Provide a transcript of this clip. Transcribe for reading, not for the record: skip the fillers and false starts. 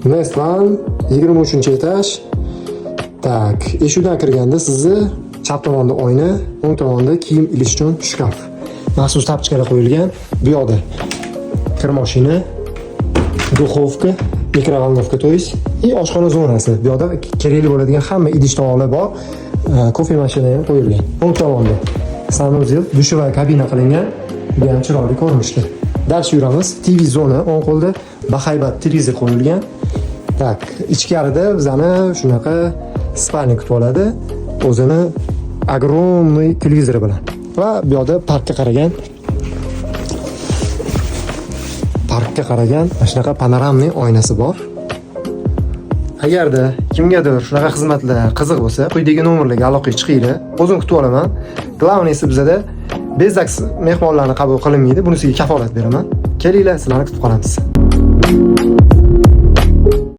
Nest One, 23-etaj. Так, eshikdan kirganda sizni chap tomonda oyna, o'ng tomonda kiyim ilish uchun shkaf. Maxsus тапочка lar qo'yilgan. Bu yoqda kir moshina, духовка, микроволновка, то есть, и oshxona zonasi. Bu yoqda kerakli bo'ladigan hamma idish tovoqlar bor. Kofe mashina ham qo'yilgan. O'ng tomonda санузел, душевая kabina qilingan. Bu ham chiroyli ko'rinishda. Дальше yuramiz. TV zona o'ng qo'lda bahaybat televizor qo'yilgan. Так, ichkarida bizani shunaqa спальня kutib oladi. O'zini огромный televizori bilan. Va bu yoqda parkka qaragan mana shunaqa панорамный oynasi bor. Agarda kimgadir shunaqa xizmatlar qiziq bo'lsa, quyidagi nomerlarga aloqaga chiqinglar. O'zim kutib olaman. Главный si, bizada без ЗАГС mehmonlarni qabul qilinmaydi. Bunisiga kafolat beraman. Kelinglar, sizlarni kutib qolamiz.